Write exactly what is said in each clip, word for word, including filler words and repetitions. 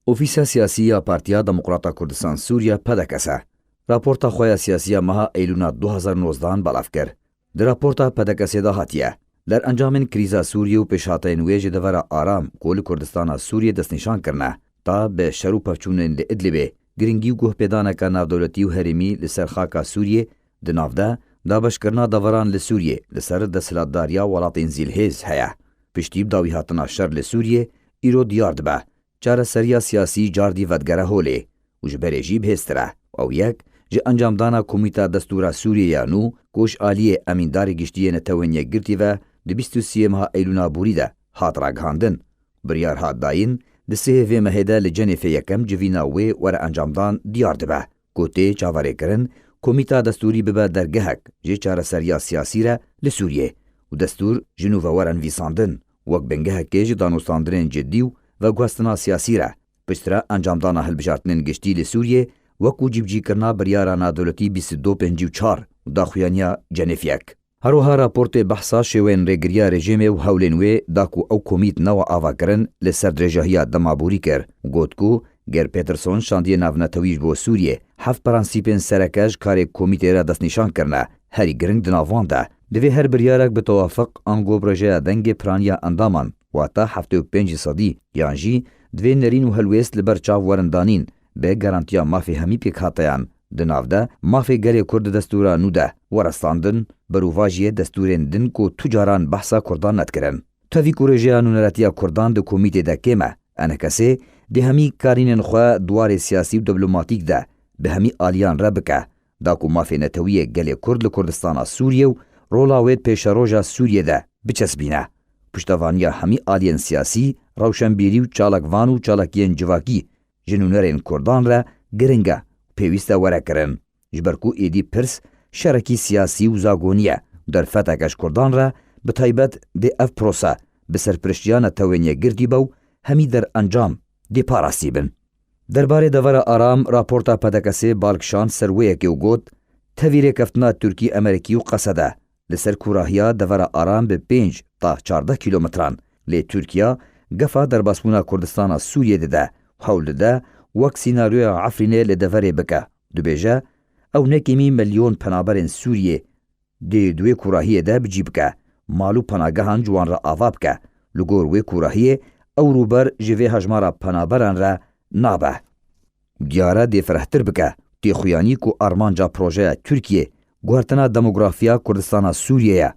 Ofîsa Siyasî ya Partiya Demokrata Kurdistan Sûriye, P D K S, raporta xwe ya siyasî ya meha Eylûna du hazar nozdehan belav kir. Di raporta P D K S'ê de hatiye, derencamên krîza Sûriyê û pêşhateyên wê ji devera aram ku li Kurdistana Sûriyê destnîşan kirine, ta bi şer û pevçûnên li Idlibê, giringî û guhpêdaneke navdewletî û herêmî li ser xaka Sûriyê, di nav de dabeşkirina deveran li Sûriyê li ser desthilatdariya welatên zîlhêz heye. Piştî bi dawî hatina şer li Sûriyê, îro diyar dibe, çareseriya siyasî cardî vedigere holê û ji berê jî bihêztir e. Ew yek ji encamdana Komîta Destûra Sûriyê ya nû, ku ji aliyê Emîndarê Giştî yê Netewên Yekgirtî ve di bîst û sê meha Eylûna borî de hat ragihandin. Biryar hat dayîn, di sihê vê mehê de li Cenêfê yekem civîna wê were encamdan diyar dibe, ku tê çaverêkirin Komîta Destûrî bibe dergehek ji çareseriya siyasî re li Sûriyê û destûr ji nû ve were nivîsandin, wek bingehekê ji danûstandinên cidî û veguhestina siyasî re, piştre encamdana hilbijartinên giştî li Sûriyê, wekû cîbicîkirina biryara nadewletî bîst û du pêncî û çar û daxuyaniya Cenêf yek. Her wiha raportê behsa şêweyên rêgiriya rejîmê û hewlên wê da ku ew komît newe avakirin li ser dirêjahiya dema borî kir û got ku ger Peterson şandiyê navnetewî ji bo Sûriyê heft prensîpên sereke ji karê komîtê re destnîşan kirine, herî giring di nav wan de, divê her biryarek bi tewafiq ango bi rêjeya dengê piraniya endaman, wata heftê û pênc sedî, yan jî divê nerîn û helwêst li ber çav werin danîn, bi garantiya mafê hemî pêkhateyan, di nav de mafê gelê Kurd di destûra nû de were standin, berovajiyê destûrên din ku tu caran behsa Kurdan nedikirin. Tevî ku rêjeya nûneretiya Kurdan di komîtê de kêm e, E N K S'ê dê hemî karînên xwe di warê siyasî û diplomatîk de bi hemî aliyan re bike, da ku mafê netewî yê gelê Kurd li Kurdistana Sûriyê û rola wê di pêşeroja Sûriyê de biçesbîne. Piştevaniya hemî aliyên siyasî, rewşenbîrî û çalakvan û çalakiyên civakî ji nûnerên Kurdan re giring e û pêwîst e were kirin. Ji ber ku êdî pirs şerekî siyasî û zagonî ye, derfeteke ji Kurdan re, bi taybet dê ev prose bi serpiriştiya Netewên Yekgirtî be û hemî derencam dê parastî bin. Derbarê devera aram, raporta P D K S'ê bal kişand ser wê yekê û got, tevî rêkeftina Tirkî-Emerîkî û Qesede li ser kûrahiya devera aram bi pênc ta çardeh kîlometran, lê Tirkiye gefa derbasbûna Kurdistana Sûriyê dide û hewl dide wek sînaryoya Efrînê li deverê bike. Dibêje, ew ne kêmî milyon penaberên Sûriyê dê di wê kûrahiyê de bi cî bike, mal û penagehan ji wan re ava bike. Li gor wê kûrahiyê ew rûber ji vê hejmara penaberan re nabe. Diyar e dê firehtir bike, tê xuyanî ku armanca projeya Tirkiyê guhertina demografiya Kurdistana Sûriyê ye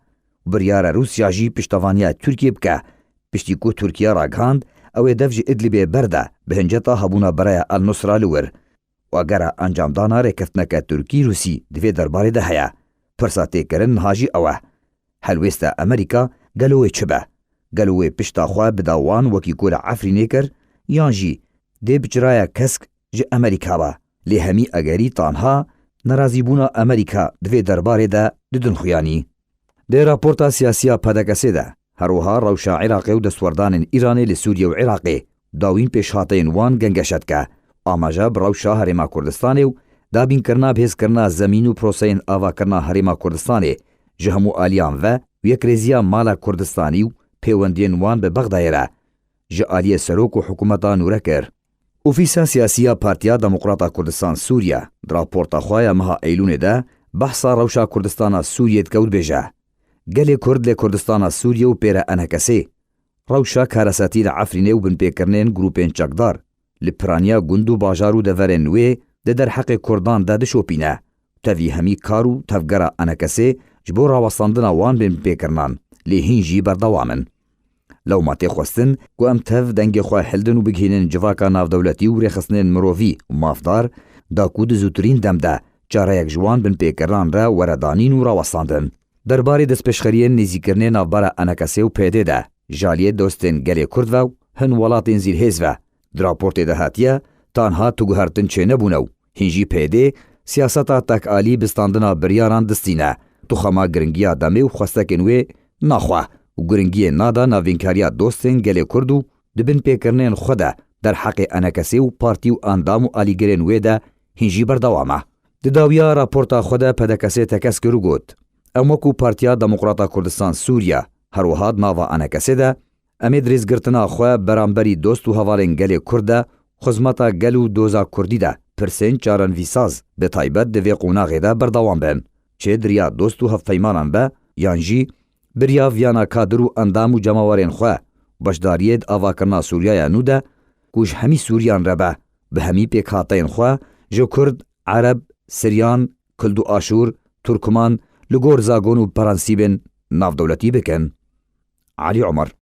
û biryar e Rûsya jî piştevaniya Tirkiyê bike, piştî ku Tirkiye ragihand ew ê dev ji Idlibê berde bi hinceta hebûna bereya El Nusra li wir. Û egera encamdana rêkeftineke Tirkî-Rûsî di vê derbarê de heye, pirsa tê kirin niha jî ew e, helwêsta Amerîka gelo wê çi be? Gelo wê pişta xwe bida wan wekî ku li Efrînê kir, yan jî dê bi çiraya kesk ji Amerîka be? Lê hemî egerî tanha nerazîbûna Amerîka di vê derbarê de didin xuyanî. Di raporta siyasî ya P D K S'ê de her wiha rewşa Iraqê û destwerdanên Îranê li Sûriye û Iraqê, dawîn pêşhateyên wan gengeşe dike, amaje bi rewşa Herêma Kurdistanê û dabînkirina bihêzkirina zemîn û proseyên avakirina Herêma Kurdistanê ji hemû aliyan ve û yekrêziya mala Kurdistanî û pêwendiyên wan bi Bexdayê re ji aliyê serok û hikûmeta nû re kir. Ofîsa Siyasî ya Partiya Demokrata Kurdistan Sûriye di raporta xwe ya meha Eylûnê de behsa rewşa Kurdistana Sûriyê dike û dibêje, gelê Kurd lê Kurdistana Sûriyê û pê re E N K S'ê rewşa karesetî li Efrînê û binpêkirinên grûpên çekdar li piraniya gund û bajar û deverên wê di derheqê Kurdan de dişopîne. Tevî hemî kar û tevgera E N K S'ê ji bo rawestandina wan binpêkirinan lê hîn jî berdewam in. Lewma tê xwestin ku em tev dengê xwe hildin û bigihînin civaka navdewletî û rêxistinên mirovî û mafdar, da ku di zûtirîn dem de çareyek ji wan binpêkirinan re were danîn û rawestandin. Derbarê destpêşxeriyên nêzîkirinê navbera E N K S'ê û P Y D'ê de, ji aliyê dostên gelê Kurd ve û hin welatên zîlhêz ve, di raportê de hatiye, tanha tu guhertin çênebûne û hîn jî P Y D'ê siyaseta tekalî bi standina biryaran distîne, tu xema giringiya demê û xwestekên wê naxwe û giringiyê nada navînkariya dostên gelê Kurd û di binpêkirinên xwe de derheqê E N K S'ê û partî û endam û alîgirên wê de hîn jî berdewam e. Di dawiya raporta xwe de P D K S'ê tekez kir û got, em wekû Partiya Demokrata Kurdistan Sûriye, her wiha di nava E N K S'ê de, em ê di rêzgirtina xwe beramberî dost û hevalên gelê Kurd de xizmeta gel û doza kurdî de pirsên çarenvîsaz bi taybet di vê qonaxê de berdewam bin. Çi di riya dost û hevpeymanan be yan jî bi riya viyana kadir û endam û cemawerên xwe beşdariyê di avakirina Sûriyaya nû de ku ji hemî Sûriyan re be, bi hemî pêkhateyên xwe ji Kurd, Ereb, Siryan, Kurd û Aşûr, Turkman li gor zagon û prensîbên navdewletî bikin. Elî Omer.